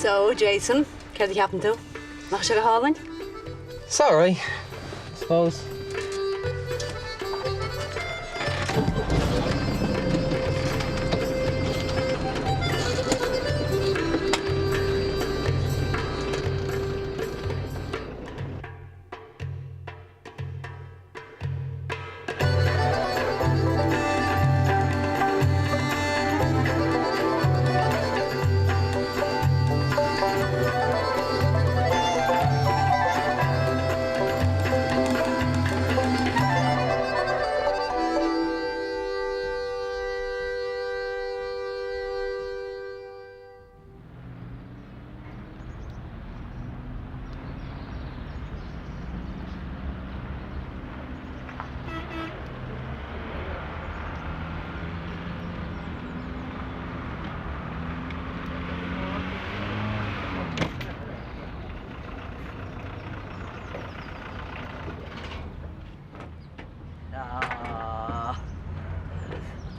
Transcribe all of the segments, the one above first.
So, Jason, céard a cheapann tú? Nach sé go hálainn? It's alright, I suppose.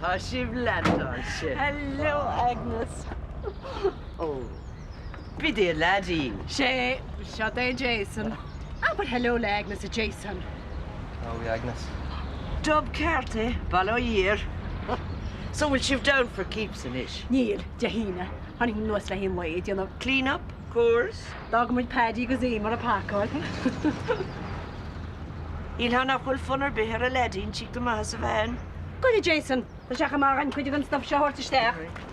Tá sibh leaindeáilte. Hello, Agnes. Ó, b'id é leaidín. Sé, seo é Jason. Abair hello le Agnes, a Jason. Hello, Agnes. Dub ceart é, bail ó Dhia air. So bhfuil sibh down for keeps anois? Níl, Dé hAoine. Tháinig anuas le haghaidh an lae, ag déanamh. Clean up, course. D'fhág muid Paddy agus Emer ag pacáil. Shílfeá nach bhfuil fonn ar bith ar an leaidín tíocht amach as an veain. Goidé Jason, tá sé chomh maith againn cuid den stuff seo a thabhairt isteach.